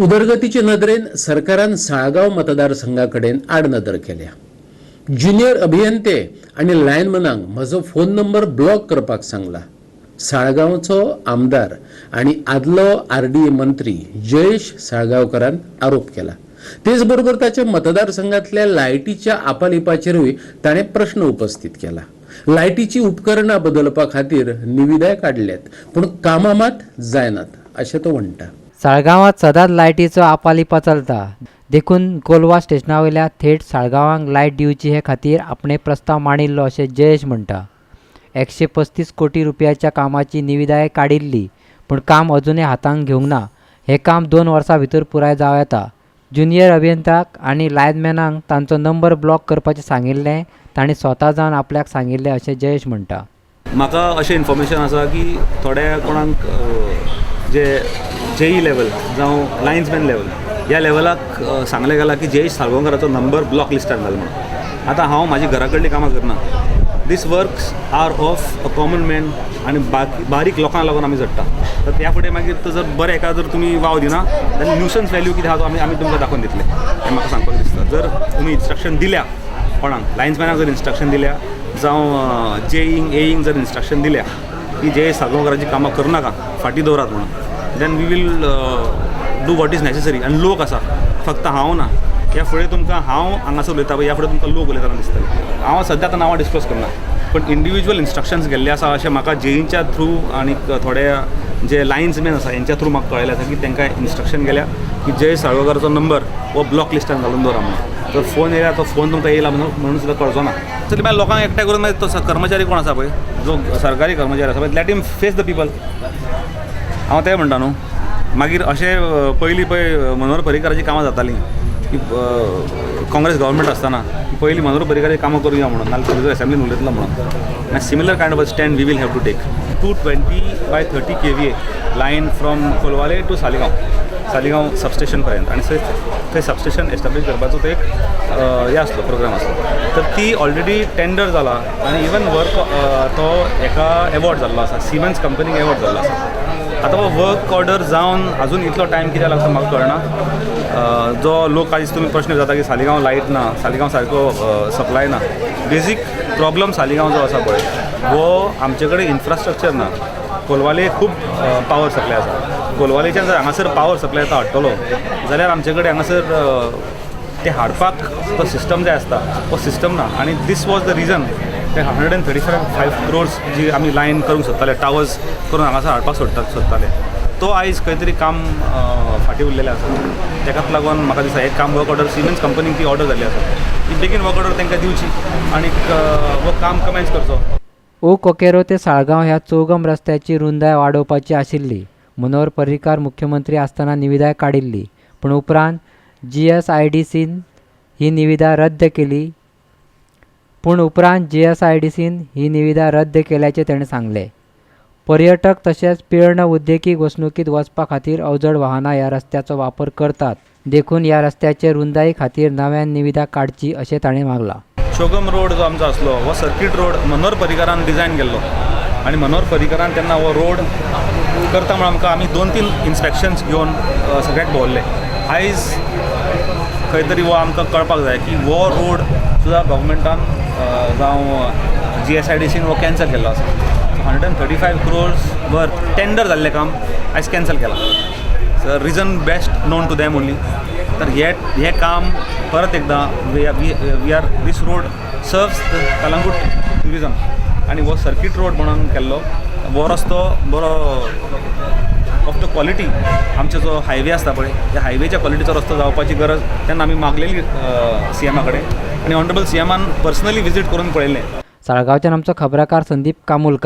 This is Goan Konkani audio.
उदरगतीचे नदरेन सरकारान साळगांव मतदारसंघा कडेन आडनदर केल्या. ज्युनियर अभियंते आनी लायनमनांक म्हजो फोन नंबर ब्लॉक करपाक सांगला, साळगांवचो आमदार आनी आदलो आरडीए मंत्री जयेश साळगांवकरान आरोप केला. तेच बरोबर ताच्या मतदारसंघातल्या लायटीच्या आपालिपाचेरूय ताणें प्रश्न उपस्थित केला. लायटीची उपकरणां बदलपा खातीर निविदाय काडल्यात, पूण कामां मात जायनात अशें तो म्हणटा. साळगांवांत सदांच लायटीचो आपालिपा चलता, देखून कोलवा स्टेशना वयल्या थेट साळगांवांक लायट दिवची हे खातीर आपणे प्रस्ताव मांडिल्लो अशें जयेश म्हणटा. 135 कोटी रुपयाच्या कामाची निविदाय काडिल्ली, पूण काम अजुनूय हातांत घेवंक ना. हें काम 2 वर्सां भितर पुराय जावं येता. ज्युनियर अभियंत्याक आनी लायनमॅनांक तांचो नंबर ब्लॉक करपाचें सांगिल्लें, तांणी स्वता जावन आपल्याक सांगिल्लें अशें जयेश म्हणटा. म्हाका अशें इन्फॉर्मेशन आसा की थोड्या कोणाक जे जेई लेवल जावं लायन्समॅन लेवल ह्या लेवलाक सांगलें गेलां की जयेश साळगांवकाराचो नंबर ब्लॉक लिस्टार घाल म्हणून. आतां हांव म्हाजी घरा कडलीं कामां करना. These works are of a common man आनी बाकी बारीक लोकांक लागून आमी झडटा. तर त्या फुडें मागीर तो जर बरें हेका जर तुमी वाव दिना जाल्यार न्युसन्स व्हॅल्यू कितें आहा तो आमी तुमकां दाखोवन दितले हें म्हाका सांगपाक दिसता. जर तुमी इन्स्ट्रक्शन दिल्या कोणाक, लायन्समॅनाक जर इन्स्ट्रक्शन दिल्या जावं जेईंक एईंक जर इन्स्ट्रक्शन दिल्या की जे साळगांवकाराची कामां करनाका, फाटीं दवरात म्हणून, then we will do what is necessary. आनी लोक आसा, फक्त हांव ना. ह्या फुडें तुमकां हांव हांगासर उलयता पळय, ह्या फुडें तुमकां लोक उलयतना दिसतले. हांव सद्या आतां नांवां डिस्क्लोज करना, पण इंडिविज्युअल इन्स्ट्रक्शन्स गेल्ले आसा अशें म्हाका जेईंच्या थ्रू आनी थोडे जे लायन्समॅन आसा हेंच्या थ्रू म्हाका कळ्ळें आसा की तांकां इन्स्ट्रक्शन गेल्या की जय साळगांवकाराचो नंबर हो ब्लॉक लिस्टान घालून दवरा म्हणून. जर फोन येयला तो फोन तुमकां येयला म्हणून सुद्दां कळचो ना. तरी मागीर लोकांक एकठांय करून मागीर तो कर्मचारी कोण आसा पळय, जो सरकारी कर्मचारी आसा पळय, let him face the people. हांव तें म्हणटा न्हू. मागीर अशें पयलीं पळय मनोहर पर्रीकाराचीं कामां जातालीं की काँग्रेस गव्हर्मेंट आसतना की पयलीं मनोहर पर्रीकाराचीं कामां करुया म्हणून, नाल्यार तुजो एसेंब्लीन उलयतलो म्हणून. Similar kind of a stand we will have to take. 220 by 30 kVA line from Colvale to Saligao, Saligao substation पर्यंत आनी थंय थंय सबस्टेशन एस्टाब्लीश करपाचो तो एक हें आसलो, प्रोग्राम आसलो. तर ती ऑलरेडी टेंडर जाला आनी इवन वर्क तो हेका एवॉर्ड जाल्लो आसा, सिमेन्स कंपनीक एवॉर्ड जाल्लो आसा. आतां हो वर्क ऑर्डर जावन अजून इतलो टायम कित्याक लागता म्हाका कळना. जो लोक आयज तुमी प्रश्न जाता की सालिगांव लायट ना, सालिगांव सारको सप्लाय ना, बेजीक प्रॉब्लम सालिगांव जो आसा पळय, हो आमचे कडेन इन्फ्रास्ट्रक्चर ना. कोलवाले खूब पावर सप्लाय आसा. कोलवालेच्यान जर हांगासर पावर सप्लाय आतां हाडटलो जाल्यार आमचे कडेन हांगासर ते हाडपाक तो सिस्टम जाय आसता, तो सिस्टम ना. आनी this was the reason ते 135 crores जी आमी लायन करूंक सोदताले, टावर्स करून हांगासर हाडपाक सोदताले, तो आयज खंय तरी काम फाटीं उरलेलें आसा. तेकाच लागून म्हाका दिसता हें काम वर्क ऑर्डर सिमेन्स कंपनीक ती ऑर्डर जाल्ली आसा, ती बेगीन वर्क ऑर्डर तांकां दिवची आनी हो काम कमेन्स करचो. ओ कोकेरो ते साळगांव ह्या चौगम रस्त्याची रुंदाय वाडोवपाची आशिल्ली. मनोहर पर्रीकार मुख्यमंत्री आसतना निविदाय काडिल्ली, पूण उपरांत जीएसआयडीसीन ही निविदा रद्द केली. पूण उपरांत जीएसआयडीसीन ही निविदा रद्द केल्याचें ताणें सांगलें. पर्यटक तशेंच पिळर्ण उद्देगीक वसणुकीत वचपा खातीर अवजड वाहनां ह्या रस्त्याचो वापर करतात, देखून ह्या रस्त्याचे रुंदाई खातीर नव्यान निविदा काडची अशें ताणें मागलां. चोगम रोड जो आमचो आसलो हो सर्कीट रोड मनोहर पर्रीकारान डिजायन केल्लो आनी मनोहर पर्रीकारान तेन्ना हो रोड करता म्हणून आमकां आमी दोन तीन इन्स्पेक्शन्स घेवन सगळ्याक भोंवल्ले. आयज खंय तरी हो आमकां कळपाक जाय की हो रोड सुद्दां गव्हर्मेंटान जावं जीएसआयडीसीन हो कॅन्सल केल्लो आसा. 135 crores worth tender जाल्लें काम आयज कॅन्सल केलां. Reason best known to them only. तर हे हें काम परत एकदां we are this road serves the Calangute tourism आनी हो सर्कीट रोड म्हणून केल्लो हो रस्तो बरो ऑफ the quality, आमचो जो हायवे आसता पळय, त्या हायवेच्या क्वॉलिटीचो रस्तो जावपाची गरज तेन्ना आमी मागलेली सी एमा कडेन आनी ऑनरेबल सी एमान पर्सनली विजीट करून पळयलें. साळगांवच्यान आमचो खबराकार संदीप कामुलकार.